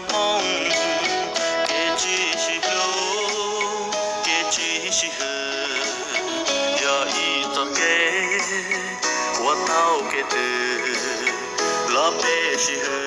Hmoob, kev tsis sib hlub, kev tsis sib hwm, yog ib txoj kev uas tau kev twg los peb sib hwm.